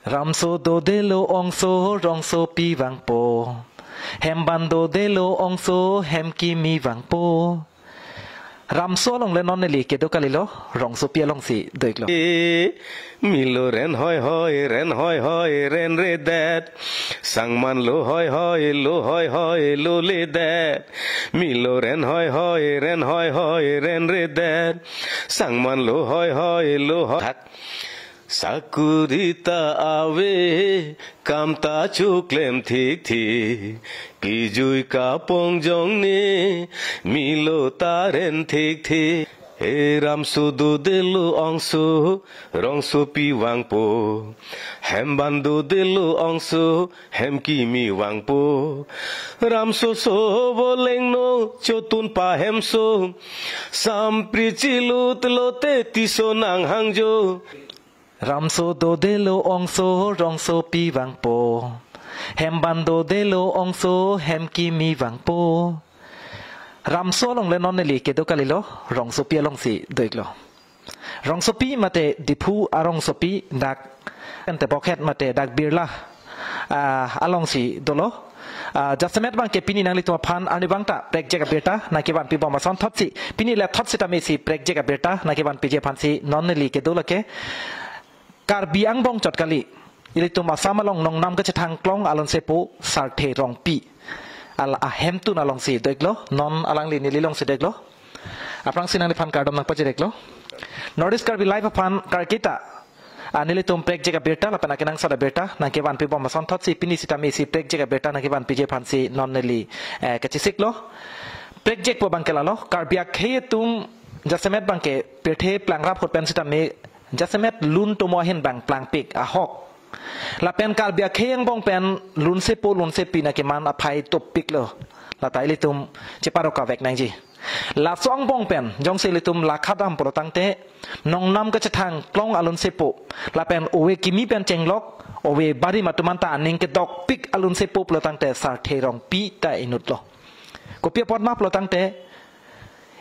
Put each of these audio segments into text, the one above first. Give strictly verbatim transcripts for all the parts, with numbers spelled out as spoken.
Ramso dodelo ongso, rongsopi vangpo. Hemban dodelo ongso, hemkimi vangpo. Ramso along le non neli kedo kalilo, rongsopi alongsi do-iklo. E, Milo ren hoi hoi, ren hoi hoi, ren re det. Sangman lo hoi hoi, lo hoi hoi, lo le det. Milo ren hoi hoi, ren hoi hoi, ren re det. Sangman lo hoi hoi, lo hoi. Thak. Sakuri ta ave, kam ta choklem thik thik. Kejui kapong jong ne, Milo ta ren thik thik. E Ramso dodelo ongso, rongsopi vangpo. Hemban dodelo ongso, hemkimi vangpo. Ramso sobo lengno, chotun pahemso. Sampri chilut lote tiso nang hangjo. Ramso dodelo ongso, rongsopi vangpo. Hemban dodelo ongso, hemkimi vangpo. Ramso along le non neli kedo kalilo, rongsopi alongsi do-iklo. Rongsopi mate Diphu arongsopi dak ente bokhet mate dak birla, ah, alongsi dolo. Ah, jasemet abangke pini nanglitum aphan arnivang ta prekjak abirta nangkevanpi bom asonthotsi. Pini le thot sitame isi prekjak abirta nangkevanpiji aphansi non neli kedo lake. Karbi angbong chot kali. Ilitum Assam along nongnam kachethang klong alun sepo Sarthe Rongpi. Al ahemtun alongsi do-iklo, non alangli neli alongsi do-iklo. Aphrangsi nangliphan kardom nangpajir-iklo. North East Karbi Live aphan karkita, ah, nelitum prekjak abirta lapen akenangsot abirta nangkevanpi bom asonthotsi pini sitame isi prekjak abirta nangkevanpiji aphansi non neli, eh, kachisiklo. Prekjak pu abangke lalo, Karbi akhei atum jasemet abangke pirthe plangrap ahut pen sitame jasemet lun tomo ahin bang plangpik ahok. Lapen Karbi akhei angbong pen lun sepo lun sepi nangkeman aphai topiklo. Lata ilitum cheparokavek nangji. Laso angbong pen jongsi ilitum lakha dam pulo tangte nongnam kachethang klong alun sepo. Lapen ove kimi pen chenglok, ove barim atum anta aning kedokpik alun sepo pulo tangte Sarthe Rongpi ta inutlo. Kopi apot ma pulo tangte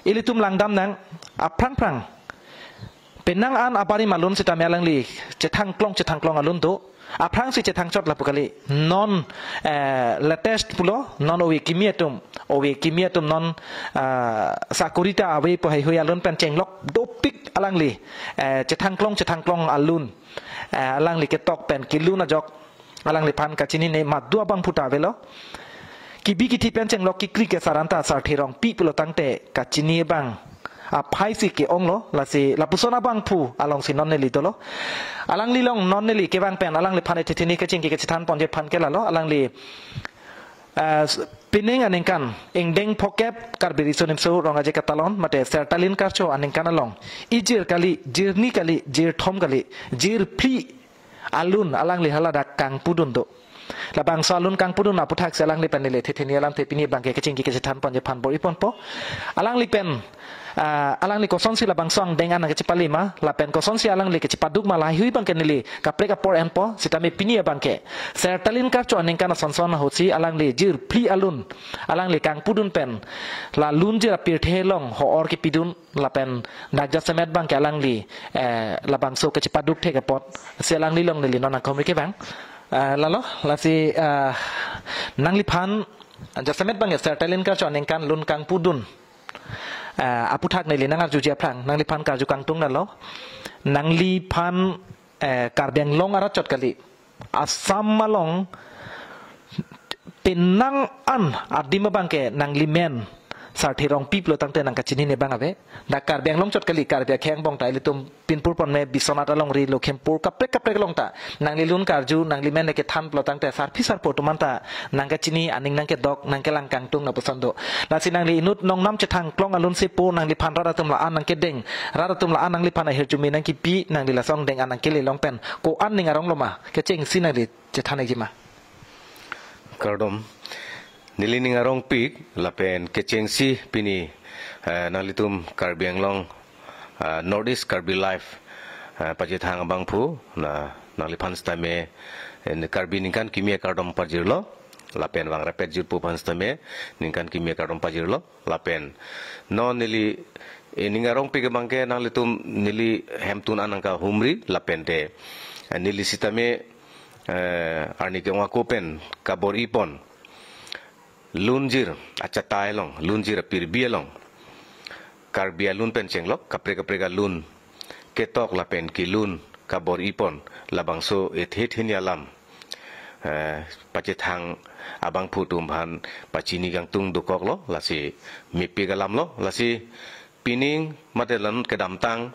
ilitum langdam nang, aphrang phrang penang an abarim alun sitame alangli chethang klong chethang klong alun do. Aphrangsi chethang chot lapu kali. Non, eh, latest pulo, non ove kimi atum, ove kimi atum non, ah, sakuri ta ave pu heihui alun pen chenglok dopik alangli, eh, chethang klong chethang klong alun, eh, alangli ketok pen kelun ajok alangliphan kachinine madu abangphu ta avelo. Kibi kithi pen chenglok kekri kesar anta Sarthe Rongpi pulo tangte kachini abang aphaisi ke-onglo, lasi lapuson abangphu alongsi non neli dolo. Alangli along non neli kevang pen alangliphan ethe thini kechengki kachethan ponji aphan ke lalo, alangli, ah, s-, pining aningkan ingdeng phokep Karbi Riso Nimso Rong Aje Katalon mate Sertalin Karcho aningkan along ijir kali, jirni kali, jirthom kali, jirphli alun alangli haladak kangpudun do. Labangso alun kangpudun aputhaksi alangli pen neli ethe thini alamthe pini abangke kechengki kachethan ponji aphan bor-iponpo. Alangli pen, ah, alangli kosonsi labangso angdeng an nangkachepalema, lapen kosonsi alangli kachepaduk ma laheihui abangke neli kaprek apor enpo, sitame pini abangke Sertalin Karcho aningkan asonson ahutsi alangli jirphli alun alangli kangpudun pen la lunjir apirthe along ho-or kepidun lapen dak jasemet abangke alangli, eh, labangso kachepaduk thek apotsi alangli along neli non nangkhomri kevang. Eh, lalo, lasi, eh, nangliphan jasemet abangke Sertalin Karcho aningkan lun kangpudun, eh, aputhak neli nangarjuji aphrang, nangliphan karju kangtung nalo. Nangliphan, eh, Karbi Anglong arat chot kali. Assam along penang an adim abangke nanglimen Sarthe Rongpi pulo tangte nangkachinine abang ave. Dak Karbi Anglong chot kali, Karbi akhei angbong ta ilitum pinpur ponme Biswanath alongri Lakhimpur kaprek kaprek along ta nangli lun karju nanglimen kethan pulo tangte sarpi sarpo atum anta nangkachini, aning nangkedok, nangkelang kangtung lapuson do. Lasi nangli inut nongnam chethang klong alun sepo nangliphan rat atum la-an nangkedeng, rat atum la-an nangliphan ahirjume nangkipi, nangli laso angdeng an nangkele along pen ko-an ning aronglo ma, kechengsi nangli chethan-ikji ma? Kardom. Neli ning arongpik lapen kechengsi pini, eh, nanglitum Karbi Anglong, eh, North East Karbi Live, eh, pachethang abangphu, na nangliphan sitame, eh, Karbi ningkan kimi akardom pajirlo, lapen vangrapet jirpo aphan sitame ningkan kimi akardom pajirlo. Lapen non neli, eh, ning arongpik abangke nanglitum neli hemtun an nangkahumri, lapen te, eh, neli sitame eh, arni ke-ong ako pen kabor-ipon lunjir achatai along, lunjir apirbi along, Karbi alun pen chenglok kaprek kaprek alun ketok lapen kelun kabor-ipon labangso ethe theni alam, eh, pachethang abangphu atum aphan pachini kangtung dokoklo, lasi mepik alamlo, lasi pining mate la non kedamtang,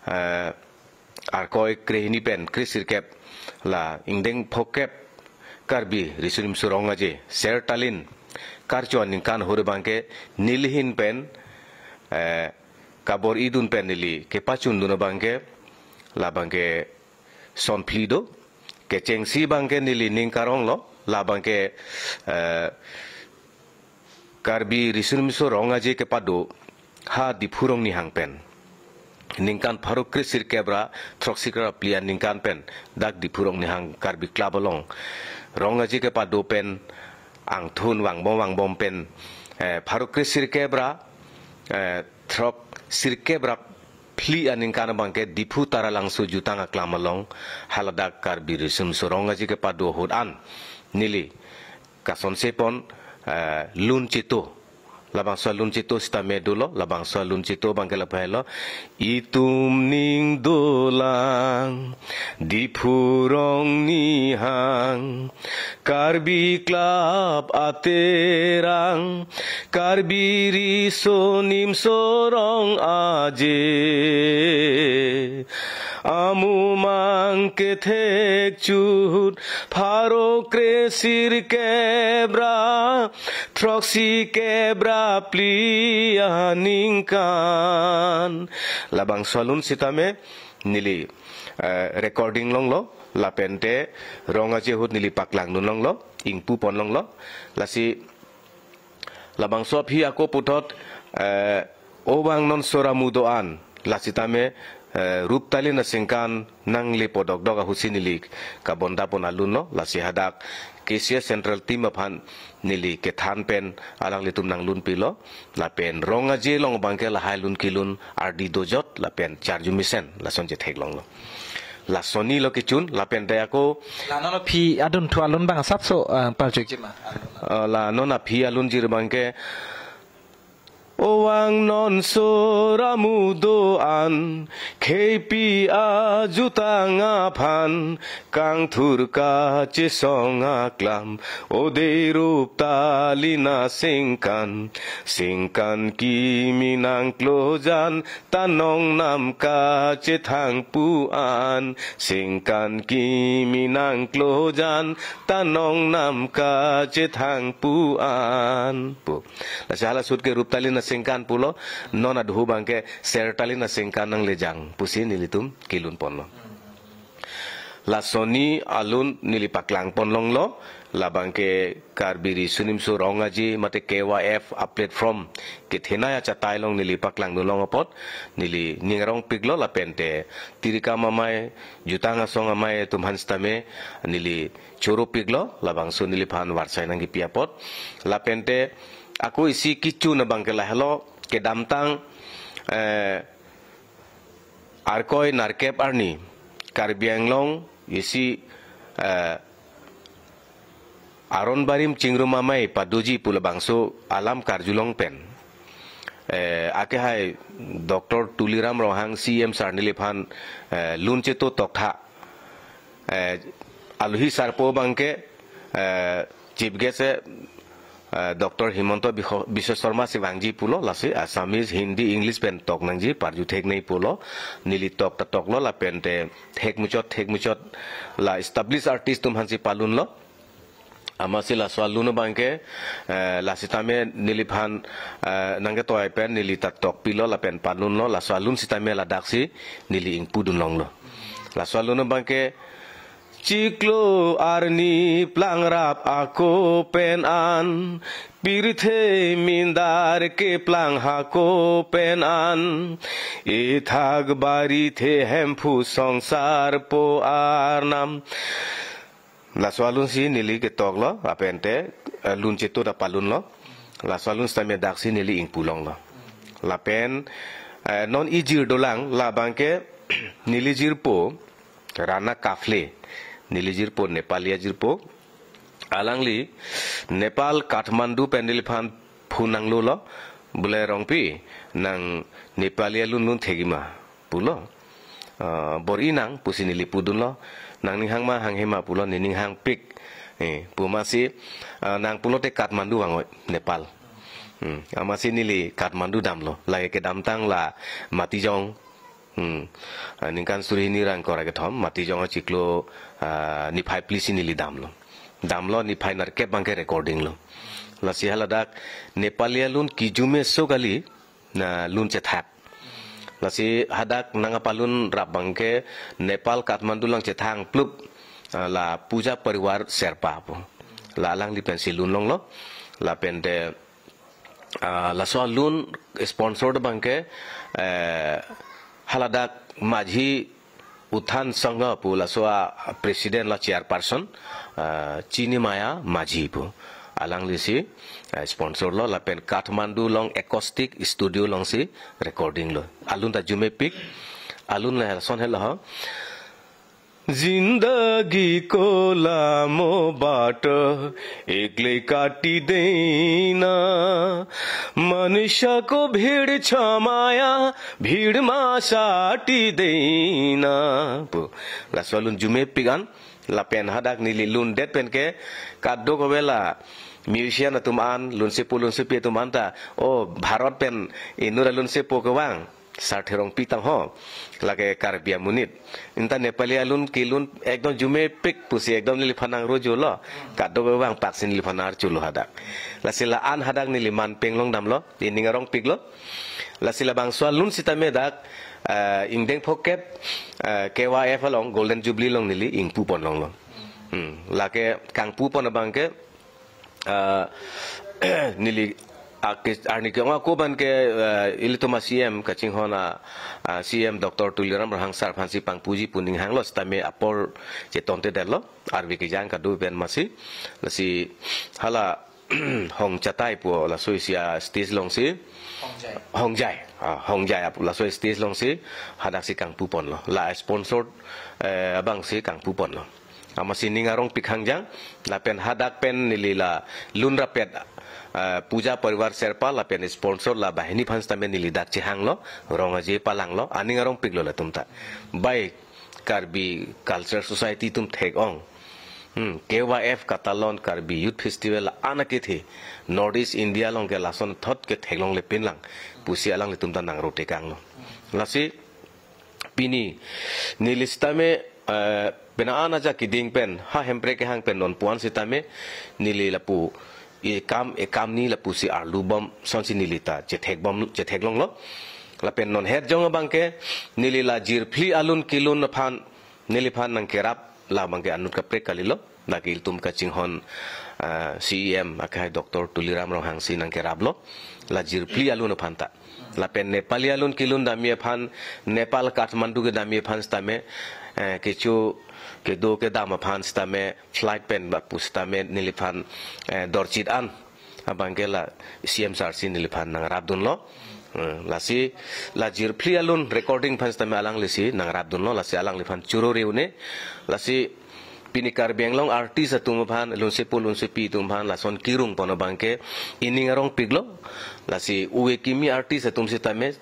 eh, Arkoi krehini pen kresirkep la ingdeng phokep Karbi Riso Nimso Rong Aje Ser Talin karcho aningkan ahut abangke nelihin pen, eh, kabor-idun pen neli kepachundun abangke labangke son phli do, kechengsi abangke neli ning karonglo, labangke, eh, Karbi Riso Nimso Rong Aje kepado ha Diphu Rong Nihang pen ningkan pharo kresirkep ra throksi kre phli aningkan pen dak Diphu Rong Nihang Karbi Club along Rong Aje kepado pen angthun vangbom vangbom pen, eh, pharo kresirkep ra, eh, throksirkep ra phli aningkan abangke Diphu Taralangso jutang aklam along haladak Karbi Riso Nimso Rong Aje kepado ahut an neli kasonsepon, eh, lun cheto. Labangso lun cheto sitame dolo, labangso lun cheto abangke lapu helo. Itum ning dolang, Diphu Rong Nihang, Karbi Club aterang, Karbi Riso Nimso Rong Aje. Amumang kethek chut pharo kresirkep ra throksikep ra phli aningkan. Labangso alun sitame neli, eh, recording longlo, lapente Rong Aje ahut neli paklangdun longlo, ingpupon longlo, lasi labangso aphi ako puthot, eh, O vang non sora mudo an, lasitame, eh, Ruptalin Asengkan nangle podokdok ahusi neli kabondapon alunlo, lasi hadak K C S Central Team aphan neli kethan pen alanglitum nanglunpilo, lapen Rong Aje along abangke lahai lun kelun ardi dojot, lapen charju mesen, lason chetheklonglo. Lasonilo kechun, lapen dei ako. La non aphi adunthu alun abang asapso, eh, parchujima. Eh, la non aphi alunjir abangke, O vang non sora mudo an, kheipi ajutang aphan, kangthur kachesong aklam, o dei Ruptalin Asengkan, sengkan kimi nangklojan, ta nongnam kachethang pu an, sengkan kimi nangklojan, ta nongnam kachethang pu an. Pu. Lasi hala ahut ke Ruptalin Asengkan pulo, non adhu abangke Sertalin Asengkan nanglejang pusi nelitum kelunponlo. Lasoni alun neli paklangpon longlo, labangke Karbi Riso Nimso Rong Aje mate K Y F a-platform kethenei achatai along neli paklangdun long apot, neli ning arongpiklo lapente tirikam amei, jutang asong amei atum aphan sitame neli choropiklo, labangso neliphan varsai nangkipi apot. Lapente ako isi kechun abangke lahelo, kedamtang, eh, Arkoi nerkep arni Karbi Anglong isi, eh, Aron Barim Chingrum Amei padoji pu labangso alam karjulong pen, eh, akehai Doctor Tuliram Ronghang C E M sir neliphan, eh, lun cheto toktha, eh, aluhi sarpo abangke, eh, chief guest, eh, eh, Doctor Himanta Bikho-, Biswa Sarma si vangji pulo, lasi Assamese, Hindi, English pen tok nangji, parju theknei pulo, neli tok ta toklo, lapente thekmuchot, thekmuchot, la established artist atum aphansi palunlo. Amatsi laso alun abangke, eh, lasitame neliphan, eh, nangketoi pen neli ta tokpilo lapen palunlo, laso alun sitame ladaksi neli ingpudun longlo. Laso alun abangke, chiklo arni plangrap ako pen an, pirthe mindar keplang hako pen an, ithak barithe Hemphu Songsar Po Arnam. Laso alunsi neli ketoklo, lapente, eh, lun cheto ta palunlo. Laso alun sitame daksi neli ingpulonglo. Lapen, eh, non ijir dolang, labangke neli jirpo, Rana Kafle, neli jirpo, Nepali ajirpo. Alangli Nepal Kathmandu pen neliphan phone nanglo lo, bule Rongpi, nang Nepali alun lun thekji ma pulo. Ah, bor-i nang pusi neli pudunlo. Nangning hang ma hanghe ma pulo, nening hangpik. Eh, pu amatsi, ah, nang pulote Kathmandu vangoi, Nepal. Hmm, amatsi neli Kathmandu damlo. Lake kedamtang la Matijong. Hmm. Ah, ningkan suri hini ra ingkoi ra kethom, Matijong achiklo, ah, niphai phli si neli damlo. Damlo niphai nerkep abangke recording lo. Lasi haladak Nepali alun kijume so kali, na lun chethak. Lasi hadak nang apalun rap abangke Nepal Kathmandu lang chethang plup, ah, la Puja Parivar Sherpa pu. La alangli pensi lun longlo. Lapen te, ah, laso alun sponsor abangke, eh, haladak Majhi Uthan Sangha pu laso a-president la chairperson, ah, Chinimaya Majhi pu. Alangli si, ah, sponsor lo lapen Kathmandu along acoustic studio along si recording lo. Alun ta jumepik, alun la lason helo ho. जिंदगी को लंबा बाट एक्लै काटी देना, मनुष्य को भीड़ छमाया, भीड़ मा साटी देना. Pu, laso alun jumepik an, lapen hadak neli lundet penke, kadokave la musician atum an, lunsepo lunsepi atum an ta, o Bharat pen inut alunsepo kevang Sarthe Rongpi tang ho, lake Karbi amonit. Inta Nepali alun kelun ekdom jumepik pusi ekdom neliphan nangrojolo. Kadokave vangpak si neliphan arjulo hadak. Lasi la-an hadak neli man penglong damlo, ining arongpiklo. Lasi labangso alun sitame dak, eh, ingdeng phokep, eh, K Y F along Golden Jubilee along neli ingpupon longlo. Hmm, lake kangpupon abangke, ah, neli ake arni ke-ong ako abangke, ah, ilitum a-C M kachinghon a, ah, C M Doctor Tuliram Ronghang sir aphansi pangpuji pu ning hanglo sitame apor chetonte detlo, arve kejang kado pen amatsi, lasi hala Hongchatai pu laso isi a-stage alongsi. Hongjai. Hongjai. Ah, Hongjai ap-, laso stage alongsi hadaksi kangpuponlo. La sponsored, eh, abangsi kangpuponlo. Amatsi ning arongpik hangjang, lapen hadak pen neli la lun rapet, eh, Puja Parivar Sherpa lapen sponsor la banghini aphan sitame neli dak chehanglo, rong aje palanglo, aning arongpiklo latum ta. Bai Karbi Cultural Society atum thek-ong. Hmm, K Y F Katalon Karbi Youth Festival la-an akethe North East India along ke lason thot ke theklongle pinlang pusi alanglitum ta nangro tekanglo. Lasi pini neli sitame, eh, pena-an aja keding pen ha Hemprek kehang pen non puan sitame neli lapu ekam ekamni lapusi arlubom asonsi neli ta chethekbom chetheklonglo. Lapen non het jong abangke neli la jirphli alun kelun aphan neliphan nangkerap la abangke anut kaprek kalilo. Lake ilitum kachinghon, ah, C E M akehai Doctor Tuliram Ronghangsi nangkeraplo. La jirphli alun aphan ta. Lapen Nepali alun kelun damji aphan, Nepal Kathmandu kedamji aphan sitame, eh, kecho kedo kedam aphan sitame, flight pen lapu sitame neliphan, eh, dorchit an abangke la C M sir si neliphan nangrapdunlo. Eh, lasi la jirphli alun recording aphan sitame alanglisi nangrapdunlo, lasi alangliphan choro reune. Lasi pini Karbi Anglong artist atum aphan, lunsepo lunsepi atum aphan lason kirungpon abangke ining arongpiklo. Lasi ove kimi artist atum sitame,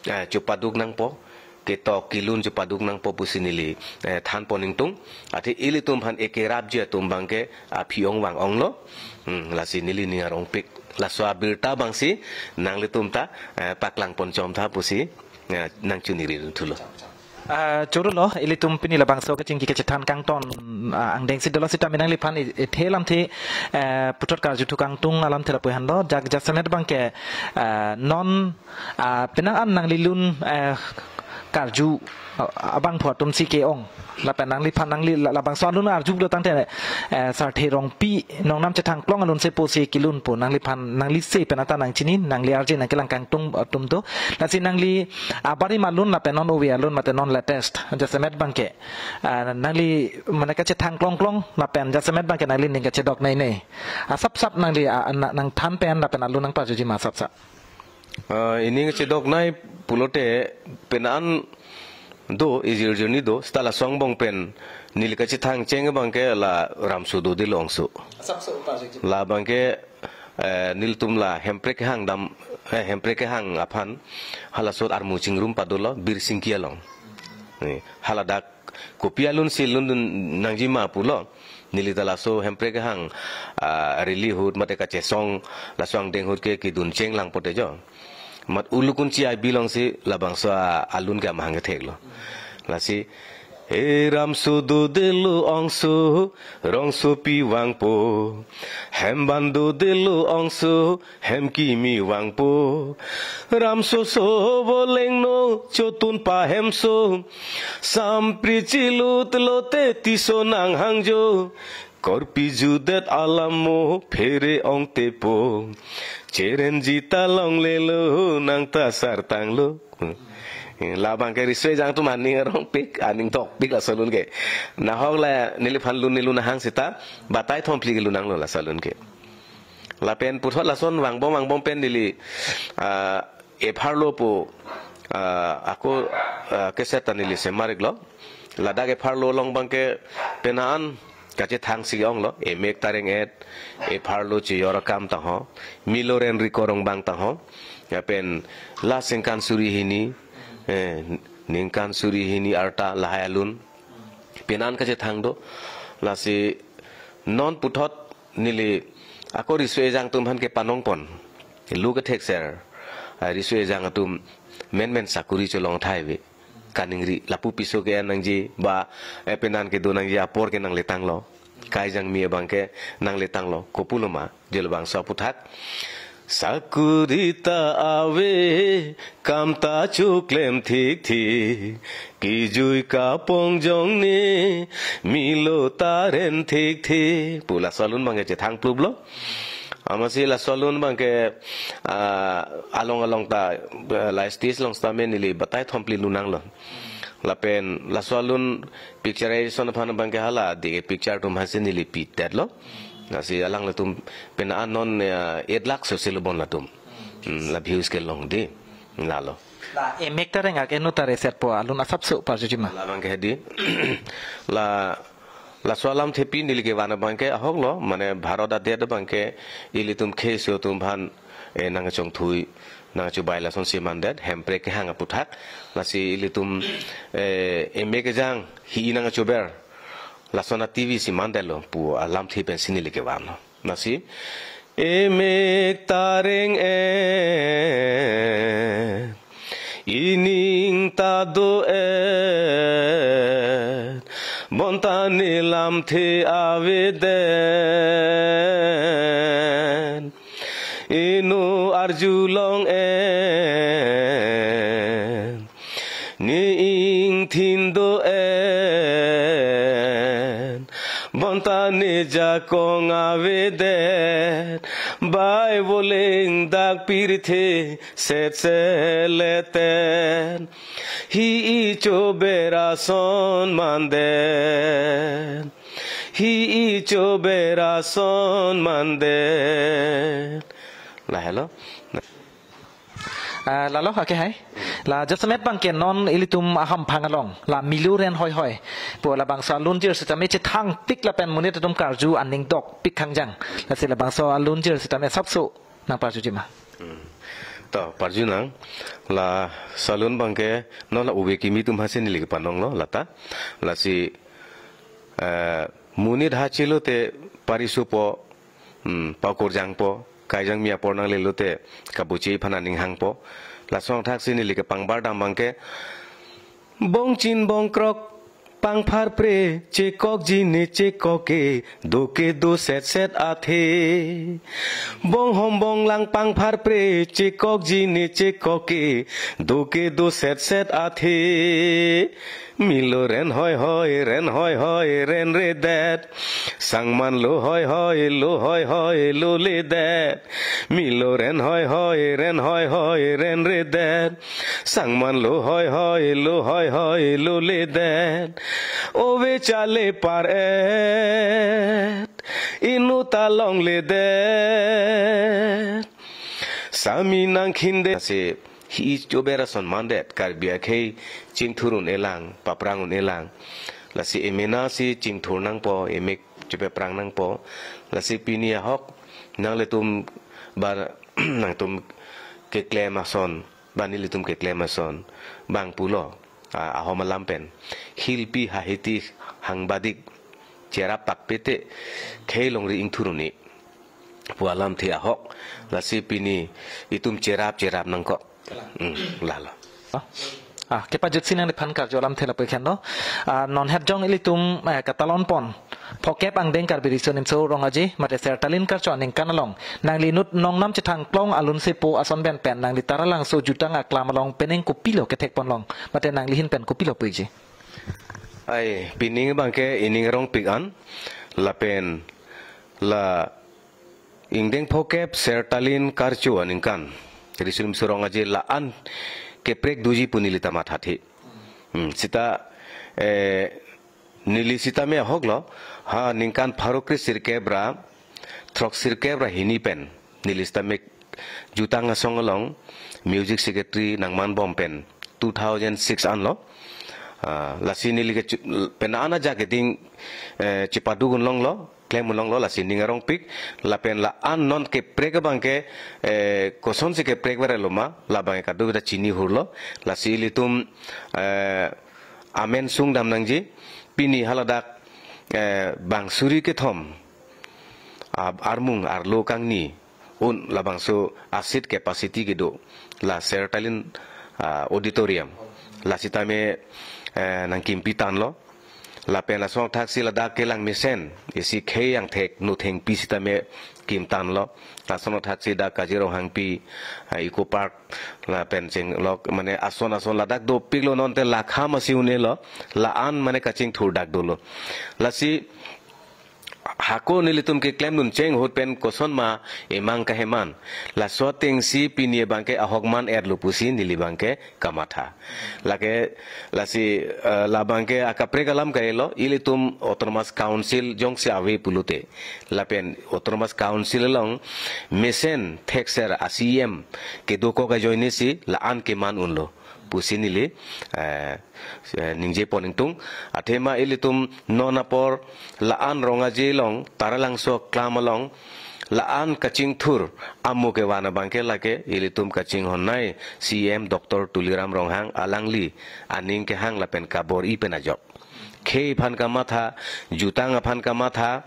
eh, chopaduk nangpo, ketok kelun chopaduk nangpo pusi neli, eh, thanpon ingtung. Athe ilitum aphan ekerapji atum abangke aphi-ong vang-onglo. Hmm, lasi neli ning arongpik. Laso abirta abangsi nanglitum ta, eh, paklangpon chomtha pusi, eh, nangchuniri thulo. Ah, choro lo, ilitum pini labangso kachingki kachethan kangton, ah, angdengsi dolo sitame nangliphan i-, ithe lamthe, eh, puthot karjuthu kangtung alamthe lapu-an lo, jak jasemet abangke, eh, non, ah, penang an nanglilun, eh, karju, ah, abangphu atumsi ke-ong. Lapen nangliphan nangli la-, labangso alun arjudotangte, eh, Sarthe Rongpi nongnam chethangklong alunsepo si kelunpo, nangliphan nanglise pen ata nangchini, nangli arje nangkelang kangtung atum do. Lasi nangli abarim alun lapen non ove alun mate non latest jasemet abangke, ah, nangli mane kachethangklongklong lapen jasemet abangke nanglining kachedoknei nei. Asapsap nangli, ah, na-, nangthan pen lapen alun nangparjuji ma asapsap. Ah, ining chedoknei pulote pena-an do, ijir jirni do, seta laso angbong pen Neli kachethang cheng abangke la Ramso Dodelo Ongso. Asapso parjiji. La abangke, eh, nelitum la Hemprek kehang dam, eh, Hemprek kehang aphan halaso armu chingrum padolo Birsingki along. Ni, haladak kopi alun si lun nangji ma pulo. Neli ta laso Hemprek kehang, ah, rally ahut mate kachesong laso angdeng ahut ke kedun chenglang pote jo. Mat ulukun chi abi alongsi labangso a-, alun ke amahang ketheklo. Lasi, "He Ramso Dodelo Ongso, rongsopi vangpo. Hemban Dodelo Ongso, hem kimi vangpo. Ramso so volengno, chotun pahemso. Sampri chilut lote tiso nanghangjo. Korpi judet alamo, phere ongtepo. Cherenji ta longlelo, nang ta sartanglo." Hmm. Labangke riso ejang atum aning arongpik, aning dokpik laso alun ke. Nahok la neliphan lun nelun nahang seta, batai thomphli kelun nanglo laso alun ke. Lapen puthot lason vangbom vangbom pen neli, ah, epharlo pu, ah, ako, ah, cassette ta neli semar-iklo. Ladak epharlo along abangke penang an kachethang si onglo, Emek Tareng-et, epharlo chiyora kam tangho, Milo Ren Riko Rongbang tangho, lapen la Sengkan Suri Hini, eh, Ningkan Suri Hini Arta lahai alun, penang an kachethang do, lasi non puthot neli ako riso ejang atum aphan kepanongpon. Lu kethekser, ah, riso ejang atum menmen sakuri cholong thai ave. Kaningri lapu piso ke-en nangji ba, eh, penang kedo nangji apor ke nangletanglo. Kaijangmi abangke nangletanglo. Kopuloma, jelo bangso aputhak. Sakuri ta ave, kam ta choklem thikthik, kejui kapong jongni, Milo Tareng thikthik. Pu laso alun abangke chethang pluplo. Amatsi laso alun abangke, ah, along along ta, eh, la stage along sitame neli batai thomphli lun nanglo. Lapen laso alun picturization aphan abangke hala de picture atum aphansi neli pitetlo. Lasi alanglitum penang an non, eh, eight lakh so si lo bon latum. Hmm, la views kelong de. Lalo. La Emek Tareng ak enu tare set po alun asapso parjiji ma. Labangke hedi. La, laso alamthepi neli kevan abangke ahoklo, mane Bharat adet abangke ilitum khei-so atum aphan, eh, nangchongthui, nangchobai lasonsi mandet, Hemprek kehang aputhak, lasi ilitum, eh, Emek ejang hi nangchober, lason a-T V si mandetlo pu alamthe pensi neli kevanlo. Lasi, Emek Tareng-et, ining ta do-et, bonta ne lamthe avedet. Inu arjulong en, ne ingthin do en, bonta ne jakong avedet, bai voleng dak pirthe setseleten. Hi-i chober ason mandet. Hi-i chober ason mandet. Lahelo. Ah, lalo, okay, hai. La jasemet abangke non ilitum ahamphang along la Milo Ren Hoi Hoi pu labangso alunjir sitame chethangpik lapen monit atum karju aning dokpik khangjang. Lasi labangso alunjir sitame asapso nangparjuji ma. Hmm. To, parjunang, laso alun abangke non la ove kimi atum aphansi neli kepanonglo lata. Lasi, eh, monit ha chelote parisopo, hmm, pakorjangpo, kaijangmi apor nanglelo te kabuchi aphan aning hangpo. Lason athaksi neli kepangbar dam abangke, bongchin bongkrok pangpharpre, chekokji ne chekokke, doke do setset athe. Bonghom bonglang pangpharpre, chekokji ne chekokke, doke do setset athe. Milo Ren Hoi Hoi, Ren Hoi Hoi, Renredet. Sangman Lo Hoi Hoi, Lo Hoi Hoi, Loledet. Milo Ren Hoi Hoi, Ren Hoi Hoi, Renredet. Sangman Lo Hoi Hoi, Lo Hoi Hoi, Loledet. Ove chale par-et, inu ta longledet. Sami nangkhindet. Lasi hi-i chober ason mandet, Karbi akhei chingthur un-elang, paprang un-elang. Lasi emena si chingthur nangpo, emek chepeprang nangpo. Lasi pini ahok nanglitum ba nangtum keklem ason, ba nelitum keklem ason bang pulo, a, ahom alam pen. Hilpi hahiti hangbadik cherap pakpete khei longri ingthur un-e pu alamthe ahok. Lasi pini itum cherap cherap nangkok. Hmm, lalo. Ah, kepajutsi nangliphan karju alamthe lapu-ik henlo. Ah, non het jong ilitum, eh, katalon pon. Phokep angdeng Karbi Riso Nimso Rong Aje mate Sertalin Karcho aningkan along nangli inut nongnam chethang klong alunsepo ason pen pen nangli Taralangso jutang aklam along penang kopilo kethek ponlong mate nangli ahin pen kopilo pu-ikji? Ai, pining abangke ining arongpik an, lapen la ingdeng phokep Sertalin Karcho aningkan Riso Nimso Rong Aje la-an keprek doji pu neli ta mathathe. Hmm, sita, eh, neli sitame ahok lo, ha ningkan pharo kre sirkep ra throk sirkep ra hini pen neli sitame jutang asong along music secretary nangman bom pen two thousand six an lo. Ah, lasi neli ke chu-, pen ana ja keding, eh, chepaduk un longlo, klem un longlo, lasi ning arongpik, lapen la-an non keprek abangke, eh, kosonsi keprek verlo ma, labang kadokave ta chini hurlo, lasi ilitum, eh, amen sungdam nangji, pini haladak, eh, bang suri kethom, ah, armung arlo kangni un labangso a-seat capacity kedo la Sertalin, ah, auditorium. La sitame, eh, nangkimpi tanlo. Lapen lason athaksi ladak kelang mesen isi khei angthek no thengpi sitame kim tanlo. Lason athaksi dak Kajirong Hangpi, ah, Eco Park, lapen chenglok mane ason ason ladak dopiklo, nonte lakha masi un-elo, la-an mane kachingthur dak dolo. Lasi hako nelitum keklem dun cheng ahut pen koson ma emang kaheman. Laso atengsi pini abangke ahok man-etlo pusi neli abangke kamatha. Lake lasi, eh, labangke akaprek alam kailo, ilitum Autonomous Council jongsi ave pulote, lapen Autonomous Council along mesen thekser a-C E M kedokok ajoinesi la-an keman unlo pusi neli, eh, eh, ningje pon ingtung. Athema ilitum non apor la-an Rong Aje along, Taralangso aklam along, la-an kachingthur amo kevan abangke lake ilitum kachinghonnei C E M Doctor Tuliram Ronghang alangli aning kehang lapen kabor-i pen ajok. Khei aphan kamatha, jutang aphan kamatha,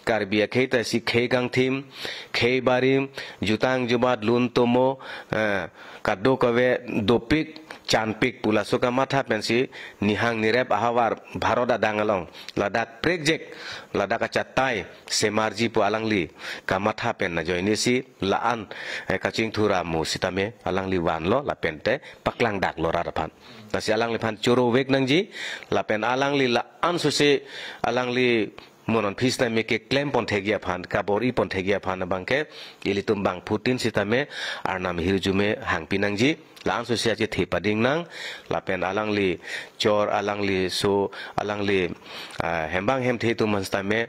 Karbi akhei ta isi khei kangthim, khei barim, jutang jubat lun tomo, eh, kadokave dopik, chanpik pu laso kamatha pensi nihang nirep ahavar Bharat adang along ladak prekjek, ladak achatai semarji pu alangli kamatha pen ajoinesi la-an, eh, kachingthur amo sitame alangli vanlo lapente paklangdaklo rat aphan. Lasi alangliphan choro vek nangji, lapen alangli la-an sose alangli mo non aphi sitame keklem pon thekji aphan, kabor-i pon thekji aphan abangke ilitum bangphutin sitame arnam hirjume hangpi nangji, la-an sose achethe pading nang, lapen alangli chor, alangli so, alangli, ah, hembang hemthe atum aphan sitame,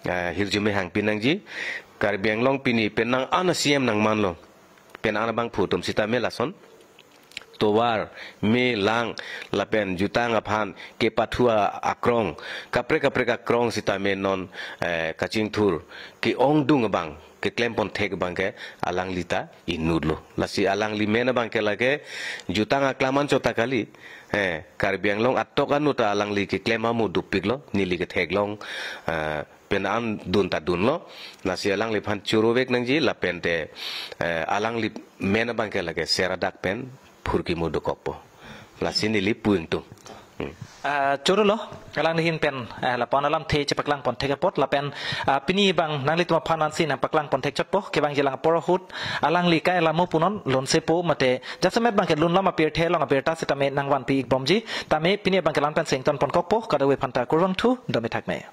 ah, hirjume hangpi nangji. Karbi Anglong pini penang an a-C E M nangmanlo, penang an abangphu atum sitame lason tovar, me lang, lapen jutang aphan kepathu akrong, kaprek kaprek akrong sitame non, eh, kachingthur ke-ongdung abang keklem pon thek abangke alangli ta inutlo. Lasi alangli men abangke lake jutang aklam anchot ta kali, eh, Karbi Anglong atok anut ta alangli keklem amo dopiklo, neli ketheklong, eh, penang an dun ta dunlo. Lasi alangliphan choro vek nangji lapente, eh, alangli men abangke lake ser adak pen phurkimo dokokpo. Lasi neli pu ingtung. Hmm. Ah, choro lo, alangli ahin pen, eh, lapu-an alamthe chepaklang pon thek apot, lapen, ah, pini abang nanglitum aphan ansi nangpaklang pon thek chotpo, kevangji alang apor ahut, alangli kai lamo punon, lunsepo mate, jasemet abangke lun lam apirthe along apirta sitame nangvanpi-ik bomji, tame pini abangke la-an pensi ington pon kokpo, kadokave aphanta kurvangthu, dome thakme.